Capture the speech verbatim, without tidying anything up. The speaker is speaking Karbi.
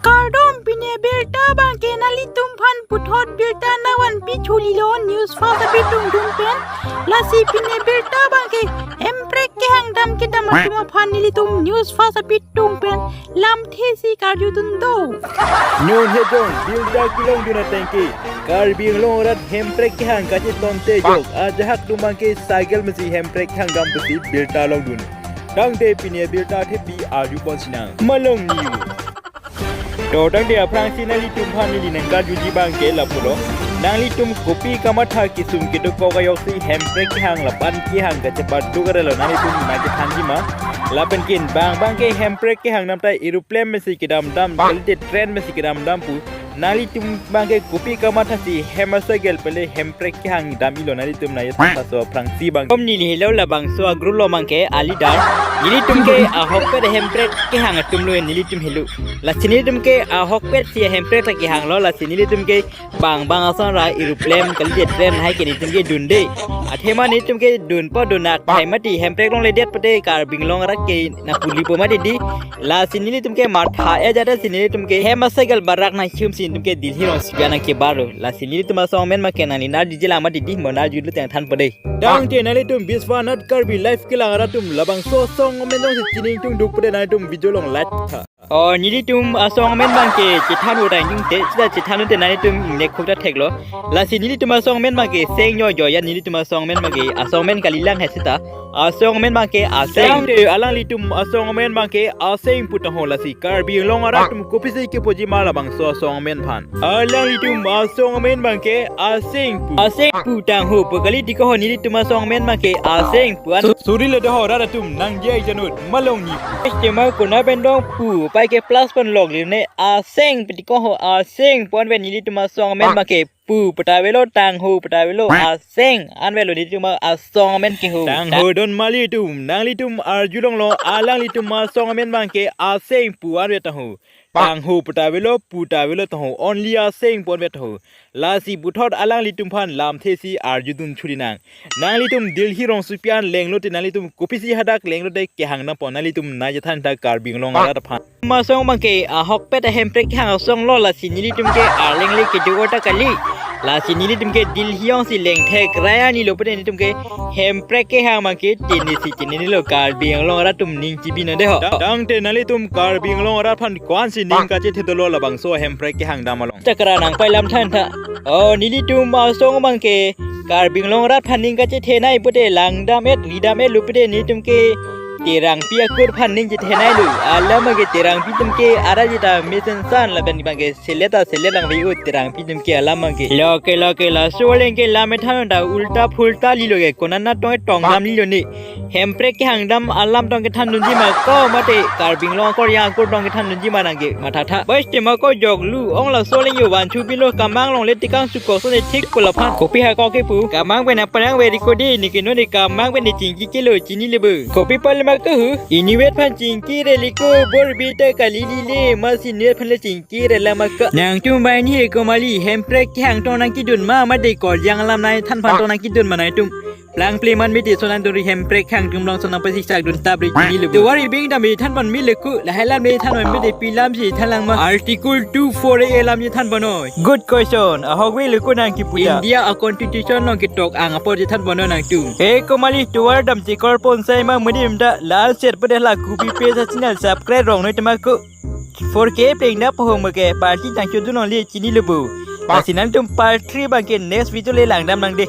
Kardom, pine birta abangke nanglitum aphan puthot birta nangvanpi chulilo, news fast api tungdun pen. Lasi pine birta abangke hemprek kehang dam kedam atum aphan nelitum news fast api tung pen lamthe si karjudun do. Non hejong birta kelongdun atengke, Karbi Anglong arat hemprek kehang kachetonte jok ajahak atum abangke cycle mesi hemprek kehang dam pusi birta longdun. Tangte pine birta thepi arjupon sinang. Malong ni. To tangte aphrangsi nanglitum aphan neli nangkarjuji abangke lapulo. Nanglitum kopi kamatha kesung kedokok ajoksi hemprek kehang lapen kehang kachepaduk arlo nanglitum nangkethanji ma? Lapen kin bang abangke hemprek kehang dam ta aeroplane mesi kedam dam, kalite train mesi kedam dam pu. Nanglitum abangke kopi kamatha si hem acycle pele hemprek kehang dam-ilo, nanglitum nangkethan tha so aphrangsi abang. Kom neli helo labangso agrup along abangke a-leader. Nelitum ke ahokpet hemprek kehang atumlo, nelitum helo. Lasi nelitum ke ahokpet si hemprek ta kehanglo, lasi nelitum ke bang bang ason ra aeroplane kalite train hai ke nelitum ke dunde. Athema nelitum ke dunpo dunak thai mati, hemprek longledet pute Karbi Anglong arat ke nangpulipo mati di. Lasi nelitum ke matha-e jada si nelitum ke hem acycle barak nangchum si nelitum ke Delhi rong sipian nangkebarlo. Lasi nelitum asong amen abangke nangli nangkarjuji lang mati di, mo nangkarjudun tangthanpo dei. Tangte nanglitum Biswanath Karbi Live kelang arat atum labangso asong amen jongsi chini tungduk pute nanglitum video along like tha. O, nelitum asong amen abangke chethan utai ningte, sita chethan utai nanglitum ingnek khuk ta theklo. Lasi nelitum asong amen abangke Seng Jojo ya, nelitum asong amen abangke asong amen kalilang he sita. Asong amen abangke Aseng. Tangte alanglitum asong amen abangke Aseng pu tangho, lasi Karbi Anglong arat atum kopisi kepuji ma labangso asong amen aphan? Alanglitum asong amen abangke Aseng pu. Aseng pu tangho pu kali, tiko ho nelitum asong amen abangke Aseng pu an. Su-, suri le doho rat atum nangji-ai janut malong ni. Customer kona bendong pu pai ke plus pon lok le ne Aseng pu tiko ho, Aseng pu anvet nelitum asong amen abangke pu pu ta avelo, tangho pu ta avelo, Aseng anvetlo nelitum asong amen ke ho. Tangho don ma nelitum, nanglitum arjulonglo, alanglitum asong amen abangke Aseng pu anvet tangho. Tangho pu ta avelo, pu ta avelo tangho, only Aseng pu anvet tangho. Lasi puthot alanglitum aphan lamthe si arjudun chuli nang. Nanglitum Delhi rong sipian lenglo te nanglitum kopisi hadak lenglo te kehang nangpo, nanglitum nangkethan tha Karbi Anglong arat aphan. Asong abangke ahokpet hemprek kehang asong lo, lasi nelitum ke arleng le kedo ta kali. Lasi nelitum ke Delhi jongsi lengthek raya ni lo pute nelitum ke hemprek kehang abangke chini si chinilo, Karbi Anglong arat atum ning chibi non dei ho. Tangte nanglitum Karbi Anglong arat aphan ko-ansi ning kachethe dolo labangso hemprek kehang dam along? Chakra nangpai lam than tha. O, nelitum asong abangke Karbi Anglong arat aphan ning kachethenei pute langdam-et ridam-etlo pute nelitum ke Terangpi akur aphan ning chetheneilo. Alam abangke Terangpi atum ke arat jita mesen san lapen abangke selet ta selet lang ve-o Terangpi atum ke alam abangke. Lo ke lo ke laso aleng ke lam ethan ta ulta phulta lilo ke, konat nat tong tong dam lilo ne. Hemprek kehang dam alam tong kethan dunji ma ko mate Karbi Anglong akur yang akur tong kethan dunji ma nangke matha tha. Boys te ma ko jok lu ong laso aleng yo van chu pilo, kamang along le tikang sukok so ne thik pu laphan. Kopi ha ko ke pu. Kamang pen aphrang ve ri ko di, neke non ne kamang pen ne chingki kelo chini le bu. Kopi pal ma ke hu. Ini vet phan chingki re liko bor bi ta kali li le, masi ne phan le chingki re la ma ka. Nangtum bai ni he ko mali, hemprek kehang tong nangkedun ma mate kol yang alam nangthan phan tong nangkedun ma nangtum. Plang ple man mete sonang dori hemprek kehang atum along sonang pasi sak dun tap ri chini le bu. Tovar ibing dam ithan pon mi leku, lahai lam le ithan pon mete pi lam si ithan lang ma. Article two four A lam ithan pon noi. Good question. Ahok ve leku nangkipu ta. India a constitution along ketok ang apor ithan pon noi nangtum. He ko mali tovar dam chikor pon sai ma mudi imda la set pade la kupi pe sa channel subscribe rong noi tema ko. Four K peng da pohong ma ke party tang chodun long le chini le bu. Lasi nangtum part three abangke next video le langdam nang de.